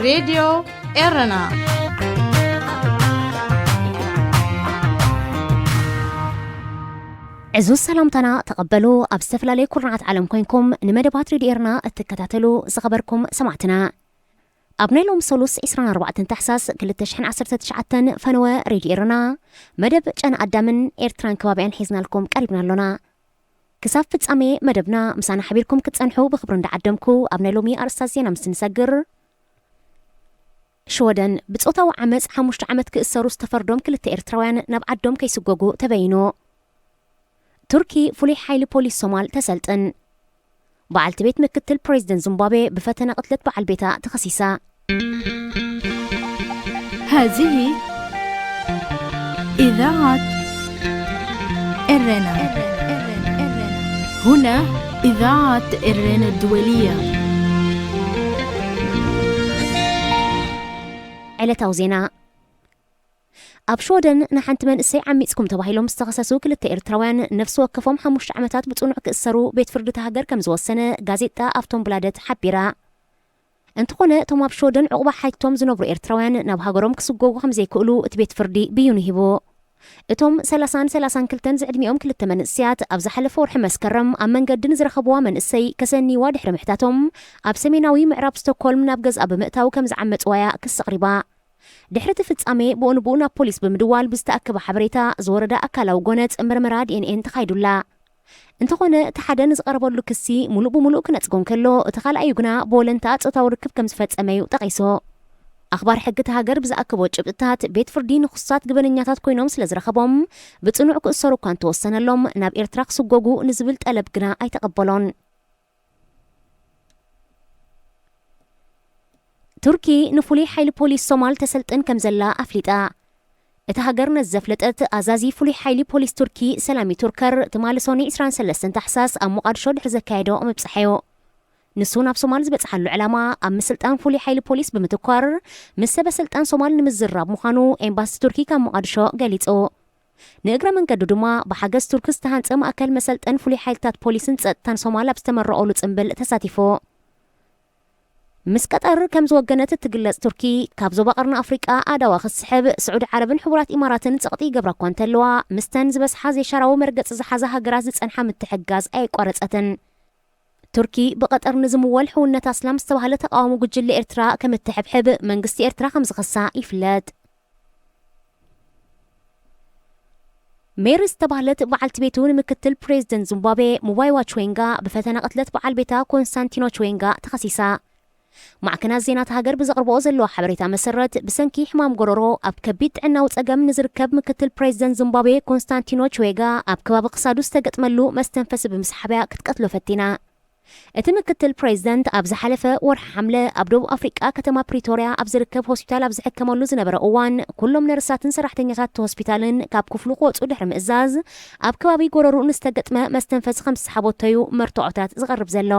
ሬድዮ ኤረና። ዕዙዝ ሰላምታና ተቐበሉ። ኣብ ዝተፈላለየ ኩርናዓት ዓለም ኮይንኩም ንመደባት ሬድዮ ኤረና እትከታተሉ ዝኸበርኩም ሰማዕትና፣ ኣብ ናይ ሎም ሰሉስ ዕስራን ኣርባዕተን ታሕሳስ ክልተ ሽሕን ዓሰርተ ትሽዓተን ፈነወ ሬድዮ ኤረና መደብ ጨና ኣዳምን ኤርትራን ከባቢያን ሒዝናልኩም ቀሪብና ኣሎና። ክሳብ ፍጻሜ መደብና ምሳና ሓቢርኩም ክትጸንሑ ብኽብሪ እንዳዓደምኩ፣ ኣብ ናይ ሎሚ ኣርእስታት ዜና ምስ ንሰግር፣ ሽወደን ብጾታዊ ዓመጽ ሓሙሽተ ዓመት ክእሰሩ ዝተፈርዶም ክልተ ኤርትራውያን ናብ ዓዶም ከይስጎጉ ተበይኑ። ቱርኪ ፍሉይ ሓይሊ ፖሊስ ሶማል ተሰልጥን። በዓልቲ ቤት ምክትል ፕሬዝደንት ዚምባብዌ ብፈተነ ቅትለት በዓል ቤታ ተኸሲሳ። هذه إذاعة إرنا. هنا إذاعة إرنا الدولية. ዕለታዊ ዜና። ኣብ ሽወደን ንሓንቲ መንእሰይ ዓሚጽኩም ተባሂሎም ዝተኸሰሱ ክልተ ኤርትራውያን ነፍሲ ወከፎም ሓሙሽተ ዓመታት ብጽኑዕ ክእሰሩ ቤት ፍርዲ እታ ሃገር ከም ዝወሰነ ጋዜጣ ኣፍቶንብላደት ሓቢራ። እንተኾነ፣ እቶም ኣብ ሽወደን ዕቑባ ሓቲቶም ዝነብሩ ኤርትራውያን ናብ ሃገሮም ክስጎጉ ከም ዘይክእሉ እቲ ቤት ፍርዲ ብይኑ ሂቡ። እቶም ሰላሳን ሰላሳን ክልተን ዝዕድሚኦም ክልተ መንእሰያት ኣብ ዝሓለፈ ወርሒ መስከረም ኣብ መንገዲ ንዝረኸብዋ መንእሰይ ከሰንይዋ ድሕሪ ምሕታቶም፣ ኣብ ሰሜናዊ ምዕራብ ስቶክሆልም ናብ ገዝኣ ብምእታው ከም ዝዓመጽዋያ ክሲ ኣቕሪባ። ድሕሪ እቲ ፍጻሜ ብኡ ንብኡ ናብ ፖሊስ ብምድዋል ብዝተኣከበ ሓበሬታ ዝወረዳ ኣካላዊ ጎነጽ ምርመራ ዲ ኤን ኤን ተኻይዱላ። እንተኾነ፣ እቲ ሓደ ንዝቐረበሉ ክሲ ሙሉእ ብሙሉእ ክነጽጎ እንከሎ፣ እቲ ካልኣዩ ግና ብወለንታ ጾታዊ ርክብ ከም ዝፈጸመ እዩ ጠቒሱ። ኣኽባር ሕጊ እታ ሃገር ብዝኣከቦ ጭብጥታት፣ ቤት ፍርዲ ንኽሱሳት ግበነኛታት ኮይኖም ስለ ዝረኸቦም፣ ብጽኑዕ ክእሰሩ እኳ እንተወሰነሎም፣ ናብ ኤርትራ ክስጎጉ ንዝብል ጠለብ ግና ኣይተቐበሎን። ቱርኪ ንፍሉይ ሓይሊ ፖሊስ ሶማል ተሰልጥን ከም ዘላ ኣፍሊጣ። እታ ሃገር ነዚ ዘፍለጠት ኣዛዚ ፍሉይ ሓይሊ ፖሊስ ቱርኪ ሰላሚ ቱርከር፣ ትማሊ ሰኑይ ዕስራን ሰለስተን ታሕሳስ ኣብ ሞቓድሾ ድሕሪ ዘካየዶ ምብጻሕ እዩ። ንሱ ናብ ሶማል ዝበጽሓሉ ዕላማ ኣብ ምስልጣን ፍሉይ ሓይሊ ፖሊስ ብምትኳር፣ ምስ ሰበ ስልጣን ሶማል ንምዝርራብ ምዃኑ ኤምባሲ ቱርኪ ካብ ሞቓድሾ ገሊጹ። ንእግረ መንገዱ ድማ ብሓገዝ ቱርኪ ዝተሃንጸ ማእከል መሰልጠን ፍሉይ ሓይልታት ፖሊስን ጸጥታን ሶማል ኣብ ዝተመረቐሉ ጽምብል ተሳቲፉ። ምስ ቀጠር ከም ዝወገነት እትግለጽ ቱርኪ፣ ካብ ዞባ ቀርኒ ኣፍሪቃ ኣእዳዋ ክትስሕብ ስዑዲ ዓረብን ሕቡራት ኢማራትን ጸቕጢ ይገብራ እኳ እንተለዋ፣ ምስተን ዝበዝሓ ዘይሻራዊ መርገጺ ዝሓዛ ሃገራት ዝጸንሓ ምትሕግጋዝ ኣየቋረጸትን። ቱርኪ ብቐጠር ንዝምወል ሕውነት ኣስላም ዝተባህለ ተቓዋሚ ጉጅለ ኤርትራ ከም እትሕብሕብ መንግስቲ ኤርትራ ከም ዝኸሳ ይፍለጥ። ሜሪ ዝተባህለት በዓልቲ ቤቱ ንምክትል ፕሬዝደንት ዚምባብዌ ሙባይዋ ችዌንጋ ብፈተነ ቅትለት በዓል ቤታ ኮንስታንቲኖ ችዌንጋ ተኸሲሳ። ማዕከናት ዜና እታ ሃገር ብዘቕርብኦ ዘለዋ ሓበሬታ መሰረት፣ ብሰንኪ ሕማም ጎረሮ ኣብ ከቢድ ጥዕናዊ ጸገም ንዝርከብ ምክትል ፕሬዝደንት ዚምባብዌ ኮንስታንቲኖ ችዌጋ ኣብ ከባቢ ክሳዱ ዝተገጥመሉ መስተንፈሲ ብምስሓብያ ክትቀትሎ ፈቲና። እቲ ምክትል ፕሬዝደንት ኣብ ዝሓለፈ ወርሒ ሓምለ ኣብ ደቡብ ኣፍሪቃ ከተማ ፕሪቶርያ ኣብ ዝርከብ ሆስፒታል ኣብ ዝሕከመሉ ዝነበረ እዋን፣ ኩሎም ነርሳትን ሰራሕተኛታት እቲ ሆስፒታልን ካብ ክፍሉ ክወጹ ድሕሪ ምእዛዝ፣ ኣብ ከባቢ ጎረርኡ ንዝተገጥመ መስተንፈሲ ከም ዝሰሓበቶ እዩ መርትዖታት ዝቐርብ ዘሎ።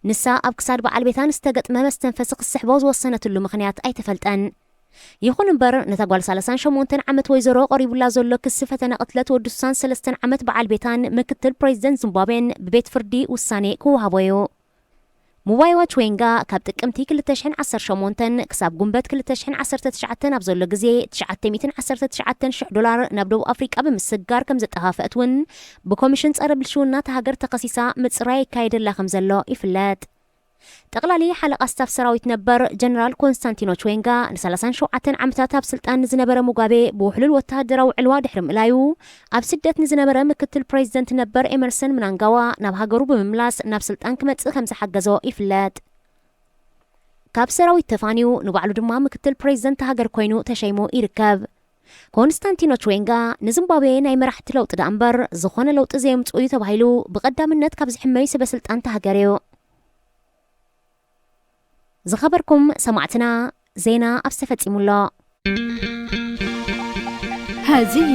ንሳ ኣብ ክሳድ በዓል ቤታ ንዝተገጥመ መስተንፈሲ ክትስሕቦ ዝወሰነትሉ ምኽንያት ኣይተፈልጠን። ይኹን እምበር፣ ነታ ጓል ሰላሳን ሸሞንተን ዓመት ወይዘሮ ቀሪቡላ ዘሎ ክሲ ፈተነ ቅትለት ወዲ ስሳን ሰለስተን ዓመት በዓል ቤታን ምክትል ፕሬዝደንት ዚምባብዌን ብቤት ፍርዲ ውሳኔ ክወሃቦ እዩ። ሙባይዋ ችዌንጋ ካብ ጥቅምቲ ክልተ ሽሕን ዓሰርተ ሸሞንተን ክሳብ ጉንበት ክልተ ሽሕን ዓሰርተ ትሽዓተን ኣብ ዘሎ ግዜ፣ ትሽዓተ ሚእትን ዓሰርተ ትሽዓተን ሽሕ ዶላር ናብ ደቡብ ኣፍሪቃ ብምስግጋር ከም ዘጠፋፍአት እውን ብኮሚሽን ጸረ ብልሽውና እታ ሃገር ተኸሲሳ ምጽራይ ይካየደላ ከም ዘሎ ይፍለጥ። ጠቕላሊ ሓለቓ ስታፍ ሰራዊት ነበር ጀነራል ኮንስታንቲኖ ችዌንጋ፣ ንሰላሳን ሸውዓተን ዓመታት ኣብ ስልጣን ንዝነበረ ሙጋቤ ብውሕሉል ወተሃደራዊ ዕልዋ ድሕሪ ምእላዩ፣ ኣብ ስደት ንዝነበረ ምክትል ፕሬዚደንት ነበር ኤመርሰን ምናንጋዋ ናብ ሃገሩ ብምምላስ ናብ ስልጣን ክመጽእ ከም ዝሓገዞ ይፍለጥ። ካብ ሰራዊት ተፋንዩ፣ ንባዕሉ ድማ ምክትል ፕሬዚደንት ሃገር ኮይኑ ተሸይሙ ይርከብ። ኮንስታንቲኖ ችዌንጋ ንዚምባብዌ ናይ መራሕቲ ለውጢ ደኣ እምበር፣ ዝኾነ ለውጢ ዘየምጽኡ እዩ ተባሂሉ ብቐዳምነት ካብ ዝሕመዩ ሰበ ስልጣን እታ ሃገር እዩ። ዝኸበርኩም ሰማዕትና፣ ዜና ኣብዚ ተፈጺሙ ኣሎ። هذه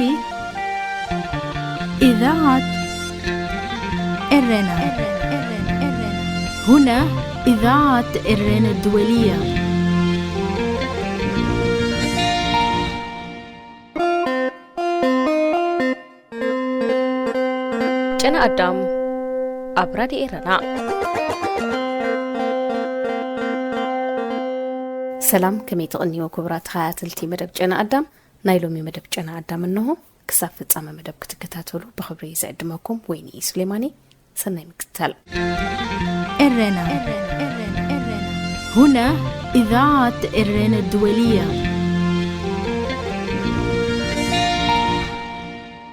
إذاعة إرنا. هنا إذاعة إرنا الدولية. ጨና ኣዳም ኣብ ራድዮ ኤረና። ሰላም፣ ከመይ ትቕንዩ ክቡራት ተኸታተልቲ መደብ ጨና ኣዳም? ናይ ሎሚ መደብ ጨና ኣዳም እንሆ። ክሳብ ፍጻመ መደብ ክትከታተሉ ብኽብሪ ዝዕድመኩም ወይኒ ሱሌማኒ። ሰናይ ምክትታል። إرنا هنا إذاعة إرنا الدولية.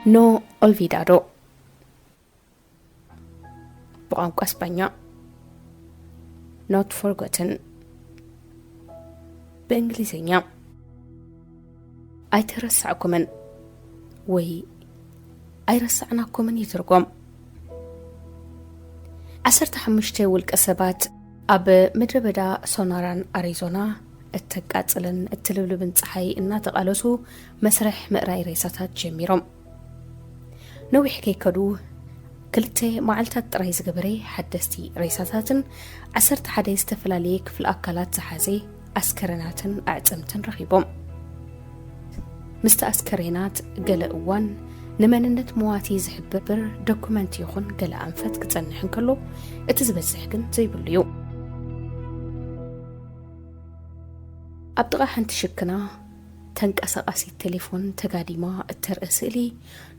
No olvidado. ብቋንቋ ስጳኛ፣ not forgotten። ብእንግሊዝኛ፣ ኣይተረሳዕኩምን ወይ ኣይረሳዕናኩምን ይትርጎም። ዓሰርተ ሓሙሽተ ውልቀ ሰባት ኣብ ምድረ በዳ ሶናራን ኣሪዞና እተቃጽልን እትልብልብን ጸሓይ እናተቓለሱ መስርሕ ምእራይ ሬሳታት ጀሚሮም። ነዊሕ ከይከዱ፣ ክልተ መዓልታት ጥራይ ዝገበረ ሓደስቲ ሬሳታትን ዓሰርተ ሓደ ዝተፈላለየ ክፍሊ ኣካላት ዝሓዘ ኣስከረናትን ኣዕጽምትን ረኺቦም። ምስቲ ኣስከሬናት ገለ እዋን ንመንነት መዋቲ ዝሕብር ዶኩመንት ይኹን ገለ ኣንፈት ክጸንሕ እንከሎ፣ እቲ ዝበዝሕ ግን ዘይብሉ እዩ። ኣብ ጥቓ ሓንቲ ሽክና ተንቀሳቓሲት ቴሌፎን ተጋዲማ እተርኢ ስእሊ፣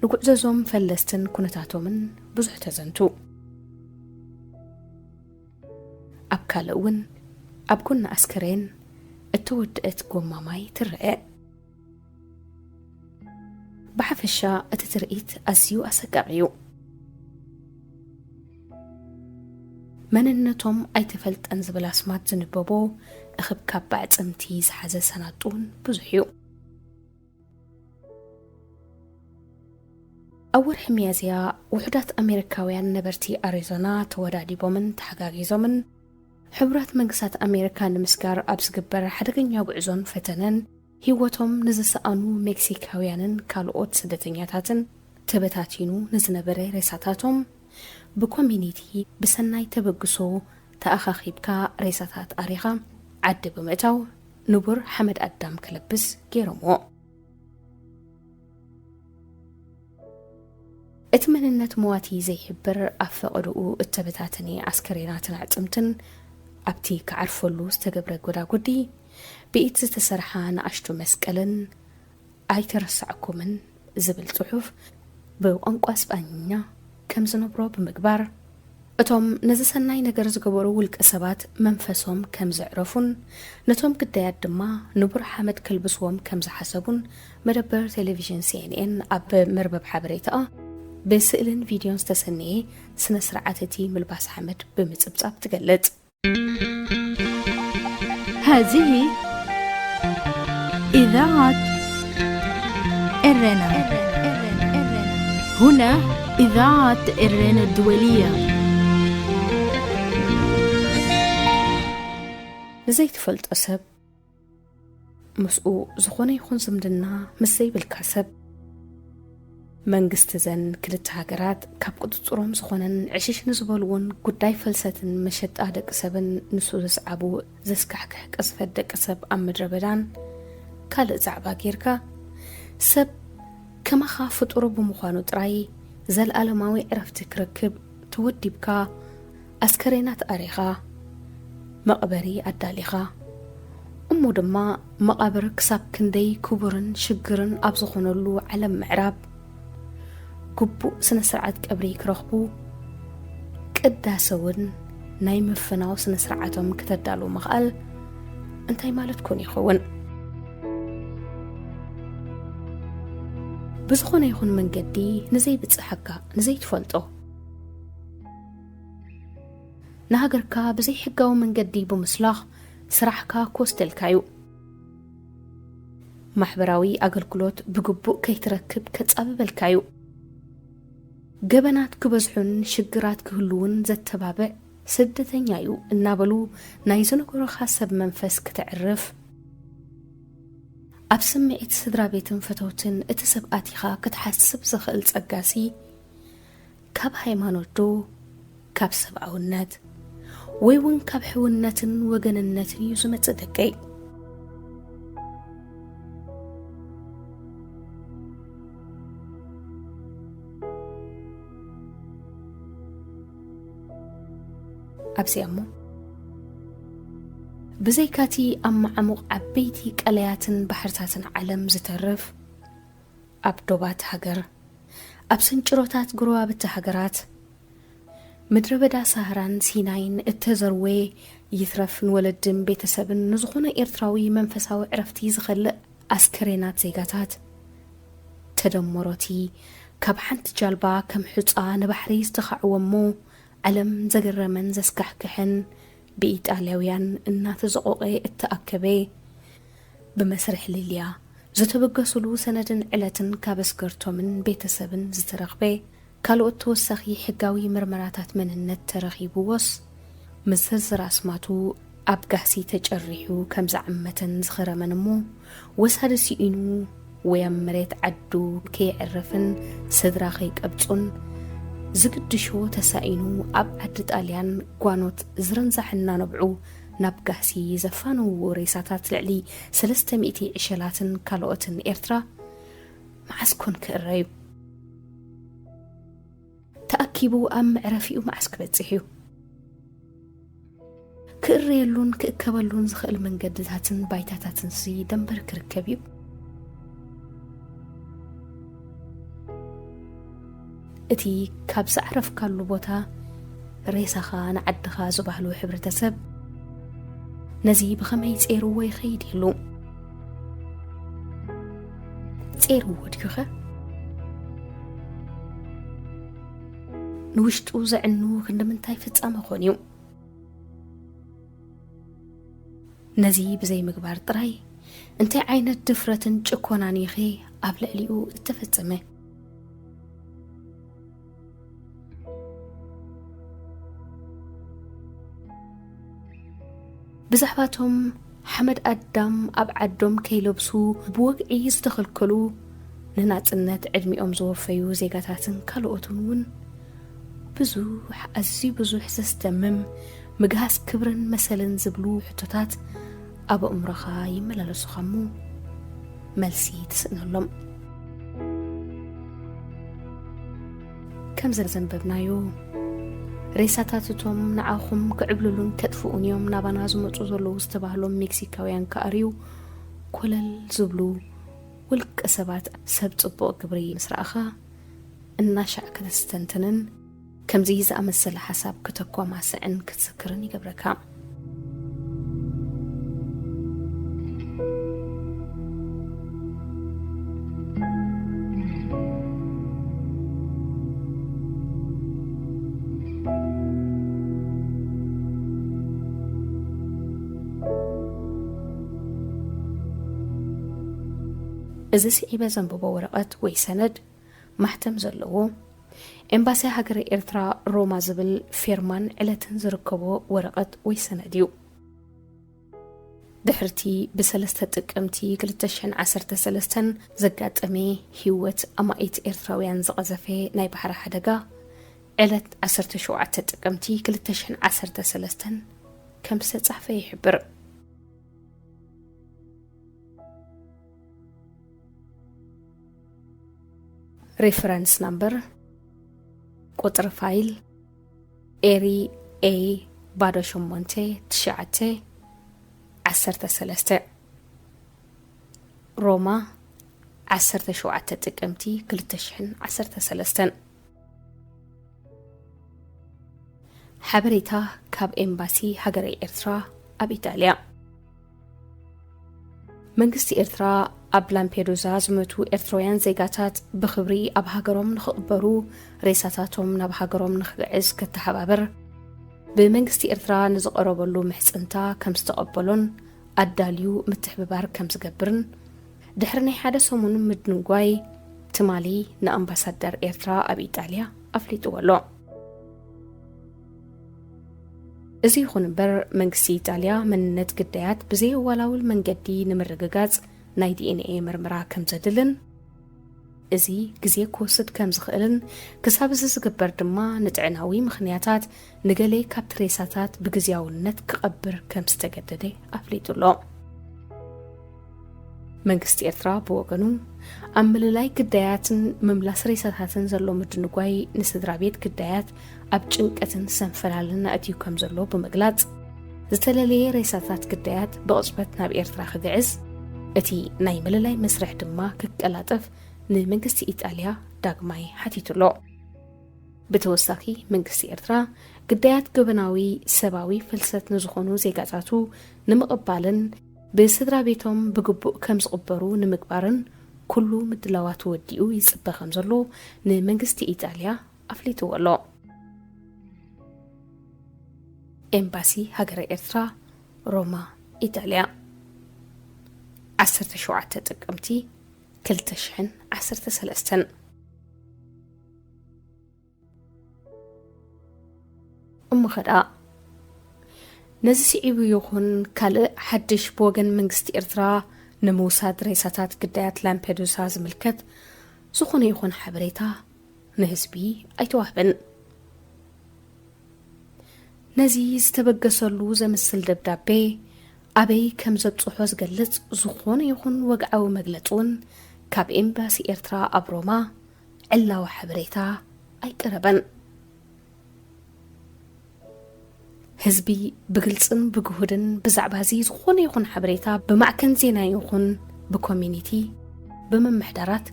ንጉዕዞዞም ፈለስትን ኩነታቶምን ብዙሕ ተዘንቱ። ኣብ ካልእ እውን፣ ኣብ ጎኒ ኣስከሬን እተወድአት ጎማ ማይ ትረአ። ብሓፈሻ እቲ ትርኢት ኣዝዩ ኣሰቃቒ እዩ። መንነቶም ኣይተፈልጠን ዝብል ኣስማት ዝንበቦ እኽብካብ ኣዕጽምቲ ዝሓዘ ሰናጡ እውን ብዙሕ እዩ። ኣብ ወርሒ ሚያዝያ፣ ውሑዳት ኣሜሪካውያን ነበርቲ ኣሪዞና ተወዳዲቦምን ተሓጋጊዞምን፣ ሕቡራት መንግስታት ኣሜሪካ ንምስጋር ኣብ ዝግበር ሓደገኛ ጉዕዞን ፈተነን፣ ህይወቶም ንዝሰኣኑ ሜክሲካውያንን ካልኦት ስደተኛታትን ተበታቲኑ ንዝነበረ ሬሳታቶም፣ ብኮሚኒቲ ብሰናይ ተበግሶ ተኣኻኺብካ ሬሳታት ኣሪኻ ዓዲ ብምእታው፣ ንቡር ሓመድ ኣዳም ክለብስ ገይሮምዎ። እቲ መንነት መዋቲ ዘይሕብር፣ ኣብ ፈቐዶኡ እተበታተነ ኣስከሬናትን ኣዕጽምትን ኣብቲ ክዓርፈሉ ዝተገብረ ጎዳጉዲ፣ ብኢድ ዝተሰርሓ ንኣሽቱ መስቀልን ኣይተረሳዕኩምን ዝብል ጽሑፍ ብቋንቋ ስጳኛ ከም ዝነብሮ ብምግባር፣ እቶም ነዚ ሰናይ ነገር ዝገበሩ ውልቀ ሰባት መንፈሶም ከም ዘዕረፉን ነቶም ግዳያት ድማ ንቡር ሓመድ ከልብስዎም ከም ዝሓሰቡን መደበር ቴሌቪዥን ሲኤንኤን ኣብ መርበብ ሓበሬታኣ ብስእልን ቪድዮን ዝተሰነየ ስነ ስርዓት እቲ ምልባስ ሓመድ ብምጽብጻብ ትገልጽ። هذه إذاعة إرنا. هنا إذاعة إرنا الدولية. ንዘይትፈልጦ ሰብ፣ ምስኡ ዝኾነ ይኹን ዝምድና ምስ ዘይብልካ ሰብ፣ መንግስቲ እዘን ክልተ ሃገራት ካብ ቁጽጽሮም ዝኾነን ዕሽሽ ንዝበልዎን ጉዳይ ፍልሰትን መሸጣ ደቂ ሰብን ንሱ ዘስዓቡ ዘስካሕክሕ ቅዝፈት ደቂ ሰብ ኣብ ምድረ በዳን ካልእ ዛዕባ ጌርካ፣ ሰብ ከማኻ ፍጡሩ ብምዃኑ ጥራይ ዘልኣለማዊ ዕረፍቲ ክረክብ ተወዲብካ፣ ኣስከሬናት ኣሪኻ፣ መቕበሪ ኣዳሊኻ፣ እሞ ድማ መቓብር ክሳብ ክንደይ ክቡርን ሽግርን ኣብ ዝኾነሉ ዓለም ምዕራብ፣ ግቡእ ስነ ስርዓት ቀብሪ ክረኽቡ፣ ቅዳሰ እውን ናይ ምፍናው ስነ ስርዓቶም ክተዳሉ ምኽኣል እንታይ ማለት ኮን ይኸውን? ብዝኾነ ይኹን መንገዲ ንዘይብጽሓካ፣ ንዘይትፈልጦ፣ ንሃገርካ ብዘይሕጋዊ መንገዲ ብምስላኽ ስራሕካ ክወስደልካ እዩ። ማሕበራዊ ኣገልግሎት ብግቡእ ከይትረክብ ከጻብበልካ እዩ። ገበናት ክበዝሑን ሽግራት ክህልውን ዘተባብዕ ስደተኛ እዩ እናበሉ ናይ ዝነገሩኻ ሰብ መንፈስ ክተዕርፍ፣ ኣብ ስምዒት ስድራ ቤትን ፈተውትን እቲ ሰብ ኣቲኻ ክትሓስብ ዘኽእል ጸጋሲ ካብ ሃይማኖት ዶ ካብ ሰብኣውነት ወይ እውን ካብ ሕውነትን ወገንነትን እዩ ዝመጽእ ደቀይ። ኣብዚኣ እሞ ብዘይካቲ ኣብ መዓሙቕ ዓበይቲ ቀለያትን ባሕርታትን ዓለም ዝተርፍ፣ ኣብ ዶባት ሃገር፣ ኣብ ስንጭሮታት ጎረባብቲ ሃገራት፣ ምድረ በዳ ሳህራን ሲናይን እተዘርወ፣ ይትረፍ ንወለድን ቤተሰብን ንዝኾነ ኤርትራዊ መንፈሳዊ ዕረፍቲ ዝኸልእ ኣስከሬናት ዜጋታት፣ ተደመሮቲ ካብ ሓንቲ ጃልባ ከም ሑጻ ንባሕሪ ዝተኻዕወ እሞ፣ ዓለም ዘገረመን ዘስካሕክሐን፣ ብኢጣልያውያን እናተዘቖቐ እተኣከበ፣ ብመስርሕ ሊልያ ዝተበገሱሉ ሰነድን ዕለትን ካብ ኣስገርቶምን ቤተሰብን ዝተረኽበ፣ ካልኦት ተወሳኺ ሕጋዊ መርመራታት መንነት ተረኺብዎስ፣ ምስ ዝርዝር ኣስማቱ ኣብ ጋህሲ ተጨሪሑ ከም ዝዓመተን ዝኸረመን እሞ፣ ወሳዲ ስኢኑ ወይ ኣብ መሬት ዓዱ ከየዕርፍን ስድራ ከይቀብጹን ዝግድሾ ተሳኢኑ፣ ኣብ ዓዲ ጣልያን ጓኖት ዝርንዛሕ እናነብዑ ናብ ጋህሲ ዘፋነውዎ ሬሳታት ልዕሊ ሰለስተ ሚእቲ ዕሸላትን ካልኦትን ኤርትራ መዓስ ኮን ክእረዩ? ተኣኪቡ ኣብ መዕረፊኡ መዓስ ክበጽሕ እዩ? ክእረየሉን ክእከበሉን ዝኽእል መንገድታትን ባይታታትንሲ ደንበር ክርከብ እዩ? እቲ ካብ ዝዓረፍካሉ ቦታ ሬሳኻ ንዓድኻ ዝባህሉ ሕብረተሰብ፣ ነዚ ብኸመይ ጼርዎ ይኸይድ ይህሉ? ጼርዎ ድዩኸ? ንውሽጡ ዘዕኑ ክንዲ ምንታይ ፍጻመ ኾን እዩ? ነዚ ብዘይምግባር ጥራይ እንታይ ዓይነት ድፍረትን ጭኮናን ኢኺ ኣብ ልዕሊኡ እተፈጸመ? ብዛዕባቶም ሓመድ ኣዳም ኣብ ዓዶም ከይለብሱ ብወግዒ ዝተኸልከሉ፣ ንናጽነት ዕድሚኦም ዝወፈዩ ዜጋታትን ካልኦትን እውን ብዙሕ፣ ኣዝዩ ብዙሕ ዘስደምም፣ ምግሃስ ክብርን መሰልን ዝብሉ ሕቶታት ኣብ ኣእምሮኻ ይመላለሱኻ እሞ፣ መልሲ ትስእነሎም። ከም ዘንበብናዮ፣ ሬሳታት እቶም ንዓኹም ክዕብልሉን ከጥፍኡን እዮም ናባና ዝመጹ ዘለዉ ዝተባህሎም ሜክሲካውያን ክኣርዩ ኮለል ዝብሉ ውልቀ ሰባት ሰብ ጽቡቕ ግብሪ ምስ ረኣኻ፣ እናሻዕ ከተስተንትንን ከምዚ ዝኣመሰለ ሓሳብ ክተኳማስዕን ክትስክርን ይገብረካ። እዚ ስዒበ ዘንብቦ ወረቐት ወይ ሰነድ ማሕተም ዘለዎ፣ ኤምባሲ ሃገረ ኤርትራ ሮማ ዝብል ፌርማን ዕለትን ዝርከቦ ወረቐት ወይ ሰነድ እዩ። ድሕርቲ ብሰለስተ ጥቅምቲ ክልተ ሽሕን ዓሰርተ ሰለስተን ዘጋጠመ ህይወት ኣማኢት ኤርትራውያን ዝቐዘፈ ናይ ባሕሪ ሓደጋ፣ ዕለት ዓሰርተ ሸውዓተ ጥቅምቲ ክልተ ሽሕን ዓሰርተ ሰለስተን ከም ዝተጻሕፈ ይሕብር። ሬፈረንስ ናምበር፣ ቁጽሪ ፋይል፣ ኤሪ ኤ ባዶ ሸሞንተ ትሽዓተ ዓሰርተ ሰለስተ። ሮማ፣ ዓሰርተ ሸውዓተ ጥቅምቲ ክልተ ሽሕን ዓሰርተ ሰለስተን። ሓበሬታ ካብ ኤምባሲ ሃገረ ኤርትራ ኣብ ኢጣልያ። መንግስቲ ኤርትራ ኣብ ላምፔዱዛ ዝመቱ ኤርትራውያን ዜጋታት ብኽብሪ ኣብ ሃገሮም ንኽቕበሩ፣ ሬሳታቶም ናብ ሃገሮም ንኽግዕዝ ከተሓባብር፣ ብመንግስቲ ኤርትራ ንዝቐረበሉ ምሕጽንታ ከም ዝተቐበሎን ኣዳልዩ ምትሕብባር ከም ዝገብርን፣ ድሕሪ ናይ ሓደ ሰሙን ምድንጓይ፣ ትማሊ ንኣምባሳደር ኤርትራ ኣብ ኢጣልያ ኣፍሊጥዎ ኣሎ። እዚ ይኹን እምበር፣ መንግስቲ ኢጣልያ መንነት ግዳያት ብዘየወላውል መንገዲ ንምርግጋጽ ናይ ዲ ኤን ኤ ምርመራ ከም ዘድልን፣ እዚ ግዜ ክወስድ ከም ዝኽእልን፣ ክሳብ እዚ ዝግበር ድማ ንጥዕናዊ ምኽንያታት ንገለ ካብቲ ሬሳታት ብግዝያውነት ክቐብር ከም ዝተገደደ ኣፍሊጡ ኣሎ። መንግስቲ ኤርትራ ብወገኑ፣ ኣብ ምልላይ ግዳያትን ምምላስ ሬሳታትን ዘሎ ምድንጓይ ንስድራ ቤት ግዳያት ኣብ ጭንቀትን ሰንፈላልን ኣእትዩ ከም ዘሎ ብምግላጽ፣ ዝተለለየ ሬሳታት ግዳያት ብቕጽበት ናብ ኤርትራ ክግዕዝ፣ እቲ ናይ ምልላይ መስርሕ ድማ ክቀላጠፍ ንመንግስቲ ኢጣልያ ዳግማይ ሓቲቱ ኣሎ። ብተወሳኺ መንግስቲ ኤርትራ ግዳያት ገበናዊ ሰብኣዊ ፍልሰት ንዝኾኑ ዜጋታቱ ንምቕባልን ብስድራ ቤቶም ብግቡእ ከም ዝቕበሩ ንምግባርን ኩሉ ምድላዋት ወዲኡ ይጽበ ከም ዘሎ ንመንግስቲ ኢጣልያ ኣፍሊጥዎ ኣሎ። ኤምባሲ ሃገረ ኤርትራ፣ ሮማ፣ ኢጣልያ። ዓሰርተ ሸውዓተ ጥቅምቲ ክልተ ሽሕን ዓሰርተ ሰለስተን። እሞ ኸ ደኣ፣ ነዚ ስዒቡ ይኹን ካልእ ሓድሽ ብወገን መንግስቲ ኤርትራ ንምውሳድ ሬሳታት ግዳያት ላምፔዱሳ ዝምልከት ዝኾነ ይኹን ሓበሬታ ንህዝቢ ኣይተዋህበን። ነዚ ዝተበገሰሉ ዘምስል ደብዳቤ ኣበይ ከም ዘብጽሖ ዝገልጽ ዝኾነ ይኹን ወግዓዊ መግለጺ እውን ካብ ኤምባሲ ኤርትራ ኣብ ሮማ ዕላዊ ሓበሬታ ኣይቀረበን። ህዝቢ ብግልጽን ብግሁድን ብዛዕባ እዚ ዝኾነ ይኹን ሓበሬታ ብማዕከን ዜና ይኹን ብኮሚኒቲ፣ ብምምሕዳራት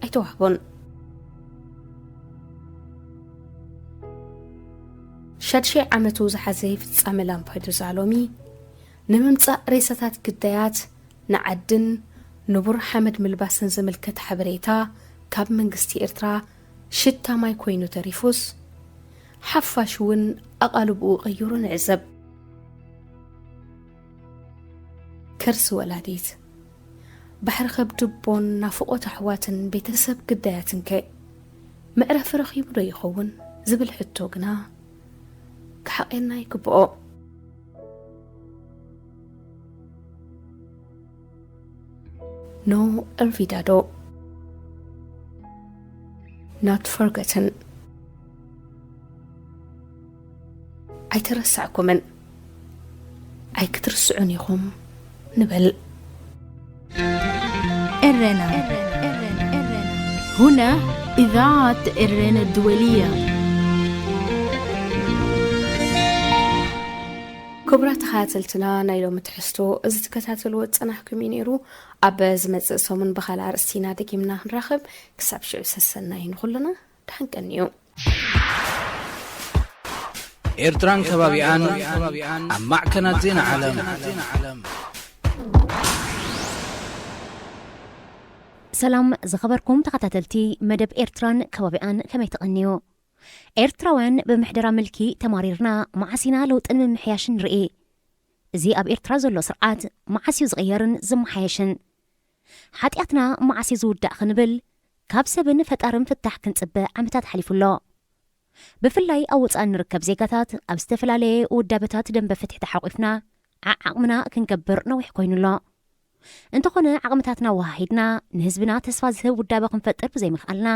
ኣይተዋህቦን። ሻድሻይ ዓመቱ ዝሓዘ ፍጻመ ላምፔዱዛ ሎሚ፣ ንምምጻእ ሬሳታት ግዳያት ንዓድን ንቡር ሓመድ ምልባስን ዝምልከት ሓበሬታ ካብ መንግስቲ ኤርትራ ሽታ ማይ ኮይኑ ተሪፉስ፣ ሓፋሽ እውን ኣቓልብኡ ቀይሩ ንዕዘብ። ከርሲ ወላዲት፣ ባሕሪ ከብዲ ኣቦን ናፍቖት ኣሕዋትን ቤተሰብ ግዳያትንከ መዕረፊ ረኺቡ ዶ ይኸውን ዝብል ሕቶ ግና ክሓቕየና ይግብኦ። No olvidado, not forgotten። ኣይተረሳዕኩምን፣ ኣይክትርስዑን ኢኹም ንበል። ኤረና። هنا إذاعة إرنا الدولية. ክቡራት ተኸታተልትና፣ ናይ ሎሚ ትሕዝቶ እዚ ትከታተልዎ ዝጸናሕኩም እዩ ነይሩ። ኣብ ዝመጽእ ሰሙን ብኻልእ ኣርእስቲ ኢና ደጊምና ክንራኸብ። ክሳብ ሽዑ ሰሰናዩ ንኹልና፣ ደሓን ቀንዩ። ኤርትራን ከባቢኣን ኣብ ማዕከናት ዜና ዓለም። ሰላም ዝኸበርኩም ተኸታተልቲ መደብ ኤርትራን ከባቢኣን፣ ከመይ ትቐንዩ? ኤርትራውያን ብምሕደራ ምልኪ ተማሪርና፣ መዓስ ኢና ለውጥን ምምሕያሽን ንርኢ? እዚ ኣብ ኤርትራ ዘሎ ስርዓት መዓስ እዩ ዝቕየርን ዝመሓየሽን? ሓጢኣትና መዓስ እዩ ዝውዳእ ክንብል፣ ካብ ሰብን ፈጣርን ፍታሕ ክንጽበ ዓመታት ሓሊፉ ኣሎ። ብፍላይ ኣብ ወጻኢ እንርከብ ዜጋታት፣ ኣብ ዝተፈላለየ ውዳበታት ደንበ ፍትሒ ተሓቑፍና፣ ዓዓቕምና ክንገብር ነዊሕ ኮይኑ ኣሎ። እንተኾነ፣ ዓቕምታትና ኣወሃሂድና፣ ንህዝብና ተስፋ ዝህብ ውዳበ ክንፈጥር ብዘይምኽኣልና፣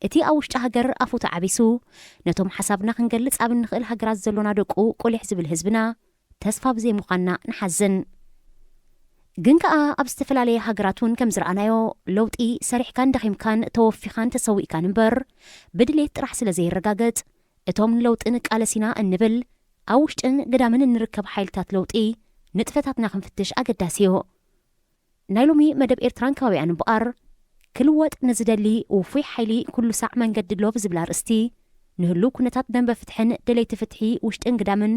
እቲ ኣብ ውሽጢ ሃገር ኣፉ ተዓቢሱ፣ ነቶም ሓሳብና ክንገልጽ ኣብ እንኽእል ሃገራት ዘሎና ደቁ ቁሊሕ ዝብል ህዝብና፣ ተስፋ ብዘይምዃንና ንሓዝን። ግን ከኣ ኣብ ዝተፈላለየ ሃገራት እውን ከም ዝረኣናዮ፣ ለውጢ ሰሪሕካን ደኺምካን ተወፊኻን ተሰዊእካን እምበር፣ ብድሌት ጥራሕ ስለ ዘይረጋገጽ፣ እቶም ንለውጢ ንቃለስ ኢና እንብል፣ ኣብ ውሽጥን ግዳምን እንርከብ ሓይልታት ለውጢ ንጥፈታትና ክንፍትሽ ኣገዳሲ እዩ። ናይ ሎሚ መደብ ኤርትራን ከባቢኣን እምበኣር፣ ክልወጥ ንዝደሊ ውፉይ ሓይሊ ኩሉ ሳዕ መንገዲ ኣሎ ብዝብል ኣርእስቲ፣ ንህሉው ኩነታት ደንበ ፍትሕን ደለይቲ ፍትሒ ውሽጥን ግዳምን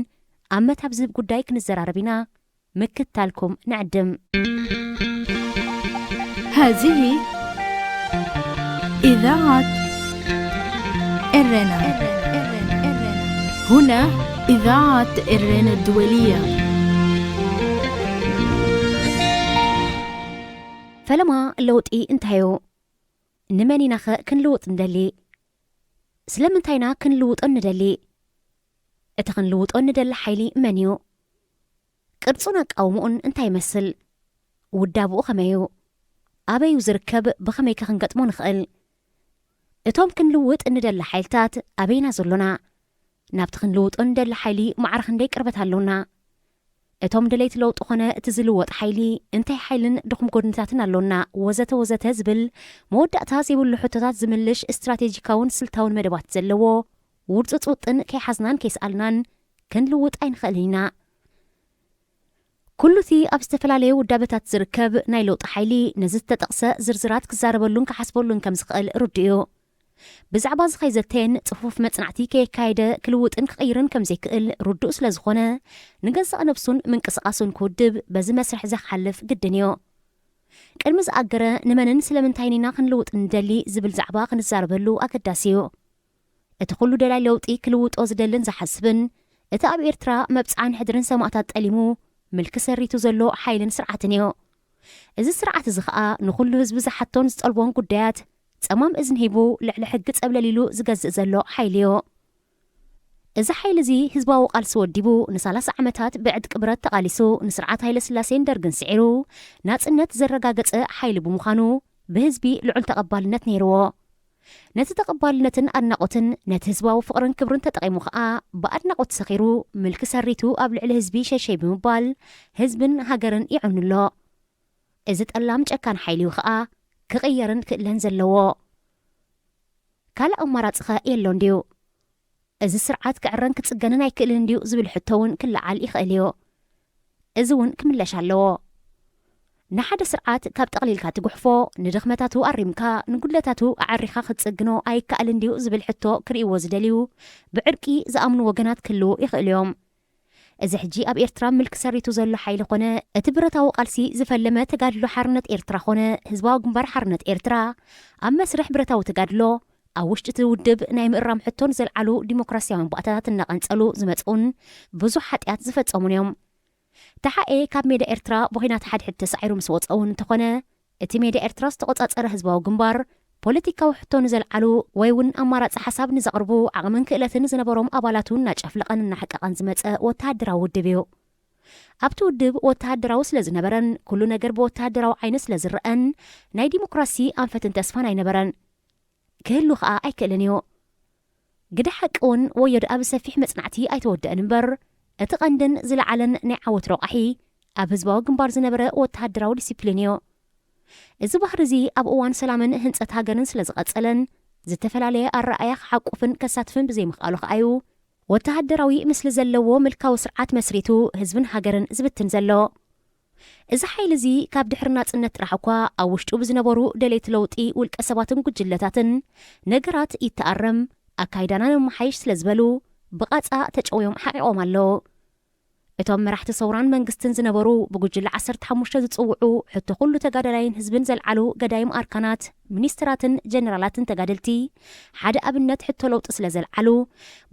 ኣመት ኣብ ዝህብ ጉዳይ ክንዘራረብ ኢና። ምክታልኩም ንዕድም። هذه إذاعة إرنا. هنا إذاعة إرنا الدولية. ፈለማ ለውጢ እንታይ እዩ? ንመን ኢናኸ ክንልውጥ ንደሊ? ስለምንታይ ኢና ክንልውጦ ንደሊ? እቲ ክንልውጦ ንደሊ ሓይሊ መን እዩ? ቅርጹን ኣቃውምኡን እንታይ ይመስል? ውዳብኡ ከመይ እዩ? ኣበይ እዩ ዝርከብ? ብኸመይከ ክንገጥሞ ንኽእል? እቶም ክንልውጥ እንደሊ ሓይልታት ኣበይና ዘሎና? ናብቲ ክንልውጦ እንደሊ ሓይሊ ማዕረ ክንደይ ቅርበት ኣሎና? እቶም ደለይቲ ለውጢ ኾነ እቲ ዝልወጥ ሓይሊ እንታይ ሓይልን ድኹም ጎድንታትን ኣሎና? ወዘተ ወዘተ ዝብል መወዳእታ ዘይብሉ ሕቶታት ዝምልሽ ስትራቴጂካውን ስልታውን መደባት ዘለዎ ውርጹጽ ውጥን ከይሓዝናን ከይሰኣልናን ክንልውጥ ኣይንኽእልን ኢና። ኩሉ እቲ ኣብ ዝተፈላለዩ ውዳበታት ዝርከብ ናይ ለውጢ ሓይሊ ነዚ ዝተጠቕሰ ዝርዝራት ክዛረበሉን ክሓስበሉን ከም ዝኽእል ርዱእ እዩ። ብዛዕባ እዚ ከይዘተየን ጽፉፍ መጽናዕቲ ከየካየደ ክልውጥን ክቕይርን ከም ዘይክእል ርዱእ ስለ ዝኾነ፣ ንገዛእ ነብሱን ምንቅስቓሱን ክውድብ በዚ መስርሕ እዚ ክሓልፍ ግድን እዩ። ቅድሚ ዝኣገረ ንመንን ስለምንታይን ኢና ክንልውጥ ንደሊ ዝብል ዛዕባ ክንዛረበሉ ኣገዳሲ እዩ። እቲ ኩሉ ደላይ ለውጢ ክልውጦ ዝደልን ዝሓስብን፣ እቲ ኣብ ኤርትራ መብጽዓን ሕድርን ሰማእታት ጠሊሙ ምልኪ ሰሪቱ ዘሎ ሓይልን ስርዓትን እዩ። እዚ ስርዓት እዚ ኸኣ ንኹሉ ህዝቢ ዝሓቶን ዝጠልቦን ጉዳያት ጸማም እዝኒ ሂቡ ልዕሊ ሕጊ ጸብለል ኢሉ ዝገዝእ ዘሎ ሓይሊ እዩ። እዚ ሓይሊ እዚ ህዝባዊ ቃልሲ ወዲቡ ንሳላሳ ዓመታት ብዕጥቂ ብረት ተቓሊሱ ንስርዓት ሃይለ ስላሴን ደርግን ስዒሩ ናጽነት ዘረጋገጸ ሓይሊ ብምዃኑ ብህዝቢ ልዑል ተቐባልነት ነይርዎ። ነቲ ተቐባልነትን ኣድናቖትን ነቲ ህዝባዊ ፍቕርን ክብርን ተጠቒሙ ኸኣ ብኣድናቖት ሰኺሩ ምልኪ ሰሪቱ ኣብ ልዕሊ ህዝቢ ሸሸይ ብምባል ህዝብን ሃገርን ይዕኑ ኣሎ። እዚ ጠላም ጨካን ሓይሊ እዩ ኸኣ ክቕየርን ክእለን ዘለዎ። ካልእ ኣማራጺኸ የሎን ድዩ? እዚ ስርዓት ክዕረን ክጽገንን ኣይክእልን ድዩ ዝብል ሕቶ እውን ክለዓል ይኽእል እዩ። እዚ እውን ክምለሽ ኣለዎ። ንሓደ ስርዓት ካብ ጠቕሊልካ ትጉሕፎ፣ ንድኽመታቱ ኣሪምካ ንጉድለታቱ ኣዐሪኻ ክትጽግኖ ኣይከኣልን ድዩ ዝብል ሕቶ ክርእይዎ ዝደልዩ ብዕርቂ ዝኣምኑ ወገናት ክህልዉ ይኽእሉ እዮም። እዚ ሕጂ ኣብ ኤርትራ ምልኪ ሰሪቱ ዘሎ ሓይሊ ኾነ እቲ ብረታዊ ቃልሲ ዝፈለመ ተጋድሎ ሓርነት ኤርትራ ኾነ ህዝባዊ ግንባር ሓርነት ኤርትራ ኣብ መስርሕ ብረታዊ ተጋድሎ ኣብ ውሽጢ እቲ ውድብ ናይ ምእራም ሕቶ ንዘልዓሉ ዲሞክራስያውያን ባእታታት እናቐንጸሉ ዝመጽኡን ብዙሕ ሓጢኣት ዝፈጸሙን እዮም። ተሓኤ ካብ ሜዳ ኤርትራ ብኹናት ሓድሕድ ተሳዒሩ ምስ ወጸ እውን እንተኾነ፣ እቲ ሜዳ ኤርትራ ዝተቖጻጸረ ህዝባዊ ግንባር፣ ፖለቲካዊ ሕቶ ንዘልዓሉ ወይ እውን ኣማራጺ ሓሳብ ንዘቕርቡ ዓቕምን ክእለትን ዝነበሮም ኣባላቱ እናጨፍለቐን እናሕቀቐን ዝመጸ ወተሃደራዊ ውድብ እዩ። ኣብቲ ውድብ ወተሃደራዊ ስለ ዝነበረን ኩሉ ነገር ብወተሃደራዊ ዓይኒ ስለ ዝረኣን ናይ ዲሞክራሲ ኣንፈትን ተስፋን ኣይነበረን። ክህሉ ኸኣ ኣይክእልን እዩ። ግደ ሓቂ እውን ወዮ ደኣ ብሰፊሕ መጽናዕቲ ኣይተወደአን እምበር፣ እቲ ቀንድን ዝለዓለን ናይ ዓወት ረቋሒ ኣብ ህዝባዊ ግንባር ዝነበረ ወተሃደራዊ ዲሲፕሊን እዩ። እዚ ባህሪ እዚ ኣብ እዋን ሰላምን ህንጸት ሃገርን ስለ ዝቐጸለን፣ ዝተፈላለየ ኣረኣእያ ክሓቁፍን ከሳትፍን ብዘይምኽኣሉ ኸኣ እዩ፣ ወተሃደራዊ ምስሊ ዘለዎ ምልካዊ ስርዓት መስሪቱ ህዝብን ሃገርን ዝብትን ዘሎ። እዚ ሓይሊ እዚ ካብ ድሕሪ ናጽነት ጥራሕ እኳ ኣብ ውሽጡ ብዝነበሩ ደለይቲ ለውጢ ውልቀ ሰባትን ጉጅለታትን ነገራት ይተኣረም፣ ኣካይዳና ነመሓይሽ ስለ ዝበሉ ብቓጻ ተጨውዮም ሓቒቖም ኣለዉ። እቶም መራሕቲ ሰውራን መንግስትን ዝነበሩ ብጉጅለ ዓሰርተ ሓሙሽተ ዝጽውዑ ሕቶ ኩሉ ተጋዳላይን ህዝብን ዘልዓሉ ገዳይም ኣርካናት፣ ሚኒስትራትን ጀነራላትን ተጋደልቲ ሓደ ኣብነት ሕቶ ለውጢ ስለ ዘልዓሉ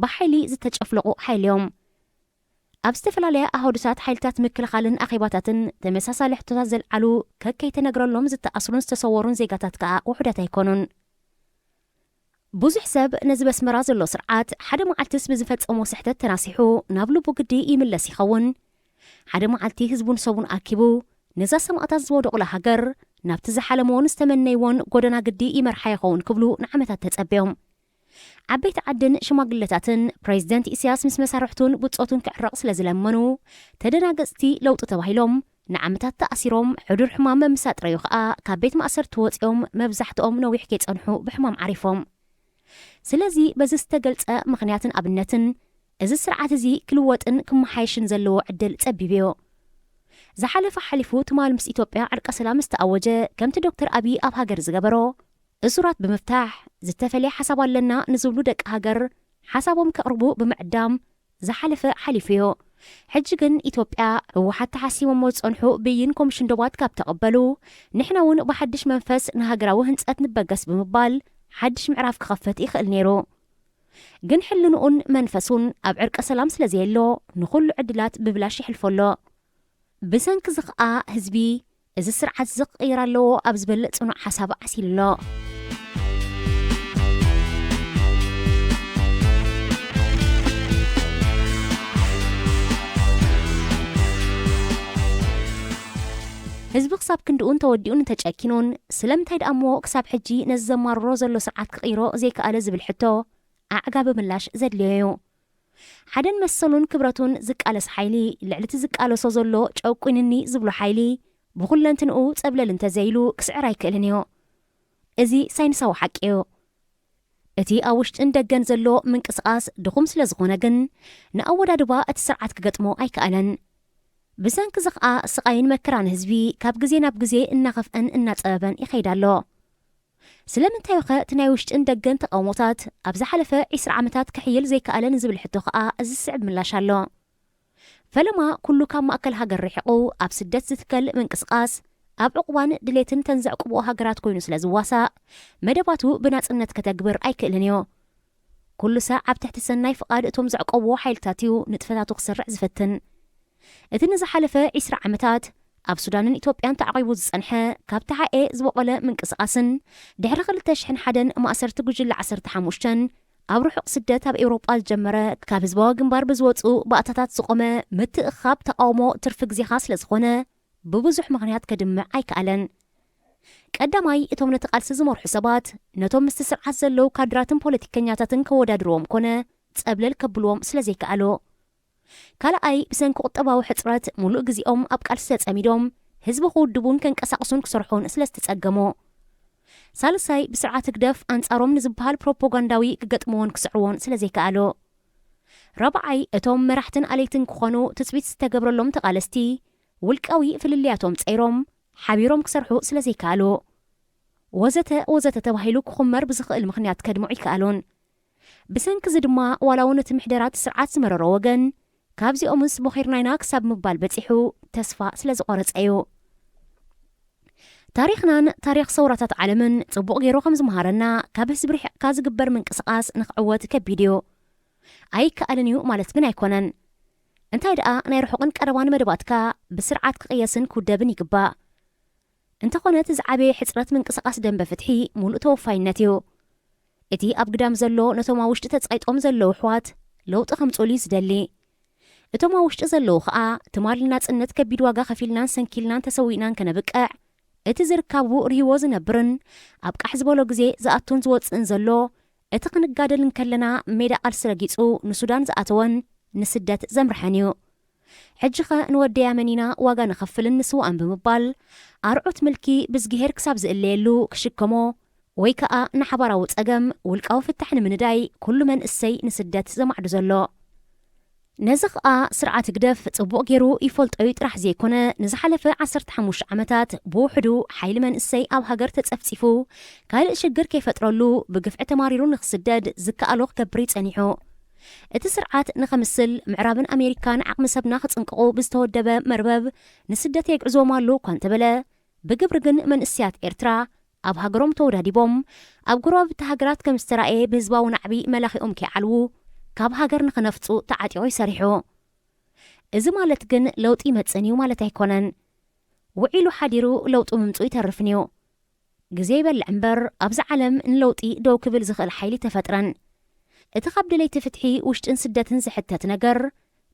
ብሓይሊ ዝተጨፍለቑ ሓይሊ እዮም። ኣብ ዝተፈላለያ ኣሃዱታት ሓይልታት ምክልኻልን ኣኼባታትን ተመሳሳሊ ሕቶታት ዘልዓሉ ከከይተነግረሎም ዝተኣስሩን ዝተሰወሩን ዜጋታት ከኣ ውሑዳት ኣይኮኑን። ብዙሕ ሰብ ነዚ በስመራ ዘሎ ስርዓት ሓደ መዓልትስ ብዝፈጸሞ ስሕተት ተናሲሑ ናብ ልቡ ግዲ ይምለስ ይኸውን። ሓደ መዓልቲ ህዝቡን ሰቡን ኣኪቡ ነዛ ሰማእታት ዝወደቑላ ሃገር ናብቲ ዝሓለምዎን ዝተመነይዎን ጎደና ግዲ ይመርሓ ይኸውን ክብሉ ንዓመታት ተጸብዮም። ዓበይቲ ዓድን ሽማግለታትን ፕሬዚደንት ኢሳያስ ምስ መሳርሕቱን ብጾቱን ክዕረቕ ስለ ዝለመኑ፣ ተደናገጽቲ ለውጢ ተባሂሎም ንዓመታት ተኣሲሮም፣ ሕዱር ሕማም መምስ ኣጥረዩ ኸኣ ካብ ቤት ማእሰርቲ ወጺኦም፣ መብዛሕትኦም ነዊሕ ከይጸንሑ ብሕማም ዓሪፎም። ስለዚ በዚ ዝተገልጸ ምኽንያትን ኣብነትን፣ እዚ ስርዓት እዚ ክልወጥን ክመሓየሽን ዘለዎ ዕድል ጸቢብ እዩ። ዝሓለፈ ሓሊፉ ትማል ምስ ኢትዮጵያ ዕርቀ ሰላም ዝተኣወጀ፣ ከምቲ ዶክተር ኣብይ ኣብ ሃገር ዝገበሮ፣ እሱራት ብምፍታሕ፣ ዝተፈልየ ሓሳብ ኣለና ንዝብሉ ደቂ ሃገር ሓሳቦም ከቕርቡ ብምዕዳም ዝሓለፈ ሓሊፉ እዩ። ሕጂ ግን ኢትዮጵያ ህወሓት ተሓሲሞሞ ዝጸንሑ ብይን ኮሚሽን ዶባት ካብ ተቐበሉ፣ ንሕና እውን ብሓድሽ መንፈስ ንሃገራዊ ህንጸት ንበገስ ብምባል ሓድሽ ምዕራፍ ክኸፍት ይኽእል ነይሩ። ግን ሕልንኡን መንፈሱን ኣብ ዕርቀ ሰላም ስለ ዘየሎ፣ ንኹሉ ዕድላት ብብላሽ የሕልፎ ኣሎ። ብሰንኪ እዚ ኸኣ ህዝቢ፣ እዚ ስርዓት እዚ ክቕየር ኣለዎ ኣብ ዝበል ጽኑዕ ሓሳብ ዓሲሉ ኣሎ። ህዝቢ ክሳብ ክንድኡን ተወዲኡን እንተጨኪኑን፣ ስለምንታይ ደኣ እሞ ክሳብ ሕጂ ነዚ ዘማርሮ ዘሎ ስርዓት ክቕይሮ ዘይከኣለ ዝብል ሕቶ ኣዕጋቢ ምላሽ ዘድልዮ እዩ። ሓደን መሰሉን ክብረቱን ዝቃለስ ሓይሊ፣ ልዕሊ እቲ ዝቃለሶ ዘሎ ጨቁንኒ ዝብሎ ሓይሊ፣ ብኹለንትንኡ ጸብለል እንተዘይሉ ክስዕር ኣይክእልን እዩ። እዚ ሳይንሳዊ ሓቂ እዩ። እቲ ኣብ ውሽጥን ደገን ዘሎ ምንቅስቓስ ድኹም ስለ ዝኾነ ግን፣ ንኣወዳድባ እቲ ስርዓት ክገጥሞ ኣይከኣለን። ብሰንኪ እዚ ኸኣ ስቓይን መከራን ህዝቢ ካብ ግዜ ናብ ግዜ እናኸፍአን እናጸበበን ይኸይድ ኣሎ። ስለምንታይ ኸ እቲ ናይ ውሽጥን ደገን ተቓውሞታት ኣብ ዝሓለፈ ዒስራ ዓመታት ክሕይል ዘይከኣለ ንዝብል ሕቶ ኸኣ እዚ ዝስዕብ ምላሽ ኣሎ። ፈለማ ኩሉ ካብ ማእከል ሃገር ርሒቑ ኣብ ስደት ዝትከል ምንቅስቓስ ኣብ ዕቑባን ድሌትን ተን ዘዕቁብኦ ሃገራት ኮይኑ ስለ ዝዋሳእ መደባቱ ብናጽነት ከተግብር ኣይክእልን እዩ። ኩሉ ሳዕ ኣብ ትሕቲ ሰናይ ፍቓድ እቶም ዘዕቆብዎ ሓይልታት እዩ ንጥፈታቱ ክሰርዕ ዝፈትን። እቲ ንዝሓለፈ ዒስራ ዓመታት ኣብ ሱዳንን ኢትዮጵያን ተዓቒቡ ዝጸንሐ ካብ ተሓኤ ዝበቖለ ምንቅስቓስን ድሕሪ ክልተ ሽሕን ሓደን ማእሰርቲ ጉጅለ ዓሰርተ ሓሙሽተን ኣብ ርሑቕ ስደት ኣብ ኤውሮጳ ዝጀመረ ካብ ህዝባዊ ግንባር ብዝወጹ ባእታታት ዝቖመ ምትእኻብ ተቓውሞ ትርፊ ግዜኻ ስለ ዝኾነ ብብዙሕ ምኽንያት ከድምዕ ኣይከኣለን። ቀዳማይ እቶም ነቲ ቃልሲ ዝመርሑ ሰባት ነቶም ምስቲ ስርዓት ዘለዉ ካድራትን ፖለቲከኛታትን ከወዳድርዎም ኮነ ጸብለል ከብልዎም ስለ ዘይከኣሉ። ካልኣይ ብሰንኪ ቁጠባዊ ሕጽረት ሙሉእ ግዜኦም ኣብ ቃልሲ ተጸሚዶም ህዝቢ ክውድቡን ከንቀሳቕሱን ክሰርሑን ስለ ዝተጸገሙ። ሳልሳይ ብስርዓት ህግደፍ ኣንጻሮም ንዝበሃል ፕሮፓጋንዳዊ ክገጥምዎን ክስዕርዎን ስለ ዘይከኣሉ። ራብዓይ እቶም መራሕትን ኣለይትን ክኾኑ ትጽቢት ዝተገብረሎም ተቓለስቲ ውልቃዊ ፍልልያቶም ጸይሮም ሓቢሮም ክሰርሑ ስለ ዘይከኣሉ። ወዘተ ወዘተ ተባሂሉ ክኹመር ብዝኽእል ምኽንያት ከድምዑ ይከኣሉን። ብሰንኪ እዚ ድማ ዋላ እውን እቲ ምሕደራ እቲ ስርዓት ዝመረሮ ወገን ካብዚኦምስ ቦኺርናይና ክሳብ ምባል በጺሑ ተስፋ ስለ ዝቖረጸ እዩ። ታሪኽናን ታሪኽ ሰውራታት ዓለምን ጽቡቕ ገይሩ ከም ዝመሃረና ካብ ህዝቢ ርሒቕካ ዝግበር ምንቅስቓስ ንኽዕወት ከቢድ እዩ። ኣይከኣልን እዩ ማለት ግን ኣይኮነን። እንታይ ደኣ ናይ ርሑቕን ቀረባን መደባትካ ብስርዓት ክቕየስን ክውደብን ይግባእ። እንተኾነ እቲ ዝዓበየ ሕጽረት ምንቅስቓስ ደንበ ፍትሒ ሙሉእ ተወፋይነት እዩ። እቲ ኣብ ግዳም ዘሎ ነቶም ኣብ ውሽጢ ተጻይጦም ዘለዉ ኣሕዋት ለውጢ ከምጽኡሉ እዩ ዝደሊ። እቶም ኣብ ውሽጢ ዘለዉ ኸኣ ትማሊ ናጽነት ከቢድ ዋጋ ከፊልናን ሰንኪልናን ተሰዊእናን ከነብቅዕ እቲ ዝርካቡ ርህይዎ ዝነብርን ኣብ ቃሕ ዝበሎ ግዜ ዝኣቱን ዝወጽእን ዘሎ እቲ ክንጋደል እንከለና ሜዳ ቃልሲ ረጊጹ ንሱዳን ዝኣተወን ንስደት ዘምርሐን እዩ። ሕጂኸ ንወደይ ኣመኒና ዋጋ ንኸፍልን ንስዋእን ብምባል ኣርዑት ምልኪ ብዝግሄር ክሳብ ዝእለየሉ ክሽከሞ ወይ ከኣ ንሓባራዊ ጸገም ውልቃዊ ፍታሕ ንምንዳይ ኩሉ መንእሰይ ንስደት ዘማዕዱ ዘሎ። ነዚ ኸኣ ስርዓት ህግደፍ ጽቡቕ ገይሩ ይፈልጦ እዩ ጥራሕ ዘይኮነ ንዝሓለፈ ዓሰርተ ሓሙሽተ ዓመታት ብውሕዱ ሓይሊ መንእሰይ ኣብ ሃገር ተጸፍጺፉ ካልእ ሽግር ከይፈጥረሉ ብግፍዒ ተማሪሩ ንኽስደድ ዝከኣሎ ክገብር እዩ ጸኒሑ። እቲ ስርዓት ንኸምስል ምዕራብን ኣሜሪካን ዓቕሚ ሰብና ክጽንቅቑ ብዝተወደበ መርበብ ንስደት የግዕዝዎም ኣሎ እኳ እንተበለ ብግብሪ ግን መንእሰያት ኤርትራ ኣብ ሃገሮም ተወዳዲቦም ኣብ ጎረባብቲ ሃገራት ከም ዝተራእየ ብህዝባዊ ናዕቢ መላኺኦም ከይዓልዉ ካብ ሃገር ንኽነፍጹ ተዓጢቑ እዩ ሰሪሑ። እዚ ማለት ግን ለውጢ ይመጽእን እዩ ማለት ኣይኮነን። ውዒሉ ሓዲሩ ለውጢ ምምጽኡ ይተርፍን እዩ። ግዜ ይበልዕ እምበር ኣብዛ ዓለም ንለውጢ ደው ክብል ዝኽእል ሓይሊ ተፈጥረን። እቲ ካብ ድለይቲ ፍትሒ ውሽጥን ስደትን ዝሕተት ነገር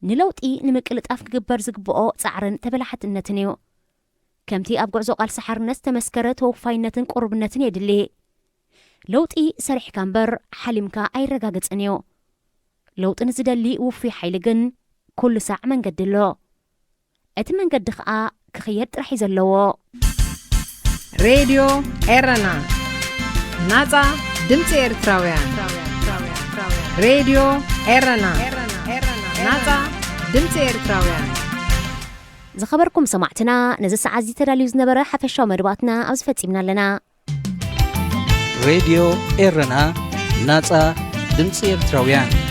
ንለውጢ ንምቅልጣፍ ክግበር ዝግብኦ ጻዕርን ተበላሓትነትን እዩ። ከምቲ ኣብ ጉዕዞ ቃልሲ ሓርነት ዝተመስከረ ተወፋይነትን ቁርብነትን የድሊ። ለውጢ ሰሪሕካ እምበር ሓሊምካ ኣይረጋገጽን እዩ። ለውጢ ንዝደሊ ውፉይ ሓይሊ ግን ኩሉ ሳዕ መንገዲ ኣሎ። እቲ መንገዲ ኸኣ ክኽየድ ጥራሕ እዩ ዘለዎ። ሬድዮ ኤረና፣ ናጻ ድምጺ ኤርትራውያን። ሬድዮ ኤረና፣ ናጻ ድምጺ ኤርትራውያን። ዝኸበርኩም ሰማዕትና፣ ነዚ ሰዓት እዚ ተዳልዩ ዝነበረ ሓፈሻዊ መደባትና ኣብዚ ፈጺምና ኣለና። ሬድዮ ኤረና፣ ናጻ ድምጺ ኤርትራውያን።